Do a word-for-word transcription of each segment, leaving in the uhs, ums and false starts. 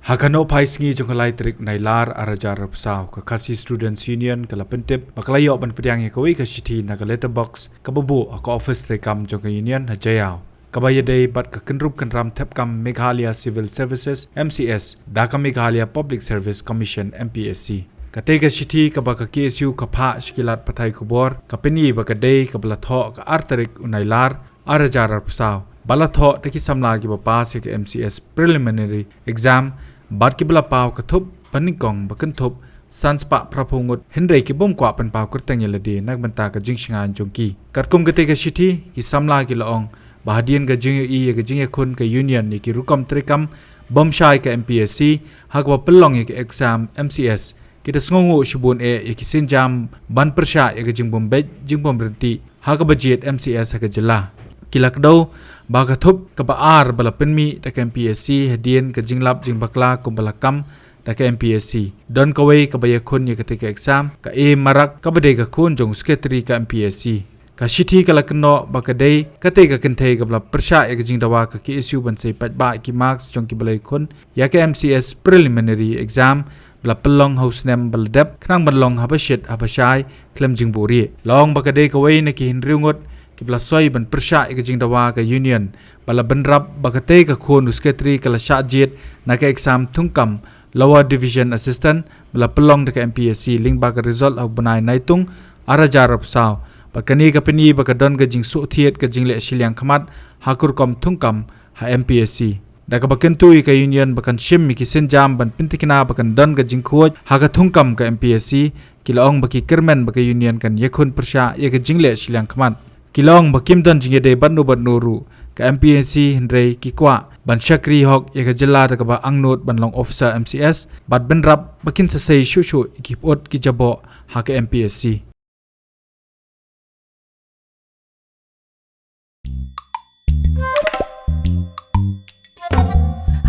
Ha ka nohphai sngi jong ka lai tarik u Nailar ar hajar arphew saw, ka Khasi Students Union ka la pyntip ba ka la ïoh ban pdiang ïa kawei ka shithi na ka letter box kaba buh ha ka office treikam jong ka Union ha Jaiaw, kaba ïadei bad ka kynrup kynram thep kam Meghalaya Civil Services, M C S, da ka Meghalaya Public Service Commission, M P S C. Katei ka shithi kaba ka K S U ka phah sha ki lad pathai khubor, ka pyni ba ka dei kaba la thoh ka ar tarik u Nailar ar hajar arphew saw, ba la thoh da ki samla kiba pass ïa ka M C S preliminary exam, bad kiba la paw ka thup ba nyngkong ba kynthup san spah phraphew ngut, hynrei ki bym kwah pynpaw kyrteng ïa lade na ka bynta ka jingshngaiñ jong ki. Katkum katei ka shithi, ki samla ki la ong ba hadien ka jingïohi ïa ka jingïakhun ka Union ïa ki rukom treikam bym shai ka M P S C, ha kaba pynlong ïa ka exam M C S, ki da sngewnguh shibun eh ïa ki sienjam ban pyrshah ïa ka jingbym beit jingbym ryntih ha kaba jied M C S ha ka jylla. Ki la kdew ba ka thup kaba ar ba la pynmih da ka M P S C hadien ka jinglap jingbakla kumba la kam da ka M P S C. Don kawei kaba ïakhun ïa katei ka exam, ka A Marak, kaba dei ka khun jong u secretary ka M P S C. Ka shithi ka la kynnoh ba ka dei katei ka kynthei kaba la pyrshah ïa ka jingdawa ka K S U ban sei paidbah ïa ki marks jong kiba la ïakhun ïa ka M C S preliminary exam ba la pynlong ha u snem ba la dep, khnang ban long haba shit haba shai khlem jingbuhrieh. La ong ba ka dei kawei na ki hynriew ngut kiba la soi ban pyrshah ïa ka jingdawa ka Union, ba la bynrap ba katei ka khun u secretary ka la shah jied na ka exam thungkam Lower Division Assistant ba la pynlong da ka M P S C lyngba ka result ha u bnai Naitung ar hajar arphew saw. Bad kane ka pyni ba ka don ka jingsuhthied ka jingleh shiliang khmat ha ka rukom thungkam ha M P S C. Da kaba kyntu ïa ka Union ba kan shim ïa ki sienjam ban pyntikna ba kan don ka jingkhuid ha ka thungkam ka M P S C, ki la ong ba ki kyrmen ba ka Union kan ïakhun pyrshah ïa ka jingleh shiliang khmat. Ki la ong ba kim don jingïadei bad no bad no ruh ka M P S C, hynrei ki kwah ban shakri hok ïa ka jylla da kaba angnud ban long officer M C S, bad bynrap ba kin sa sei shuh shuh ïa ki pyut ki jaboh ha ka M P S C.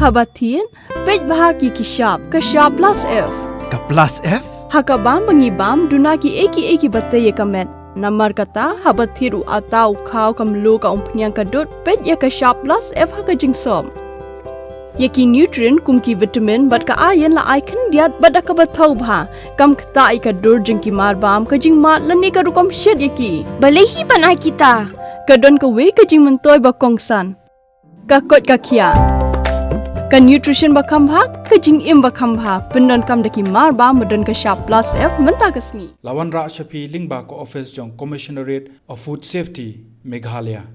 Haba thied, peit bha ïa ki shap, ka shap plus F. Ka plus F? Ha ka bam ba ngi bam, duna kiei kiei kiba tei ïa ka met. Namar kata, haba thied u atta, u khaw, ka mluh, ka umphniang, ka dud, peit ïa ka shap plus F ha ka jingsop. Ïa ki nutrient kum ki vitamin bad ka iron la ai khyndiat bad da kaba thaw bha. Kam ktah ïa ka dur jong ki marbam, ka jingmad lane ka rukom shet ïa ki. Balei hi ban ai kita? Ka don kawei ka jingmyntoi ba kongsan. Ka koit ka khiah. Ka nutrition ba kham bha, ka jingim ba kham bha. Pyndonkam da ki marbam ba don ka shap plus F mynta ka sngi. La wanrah sha phi lyngba ka office jong Commissionerate of Food Safety, Meghalaya.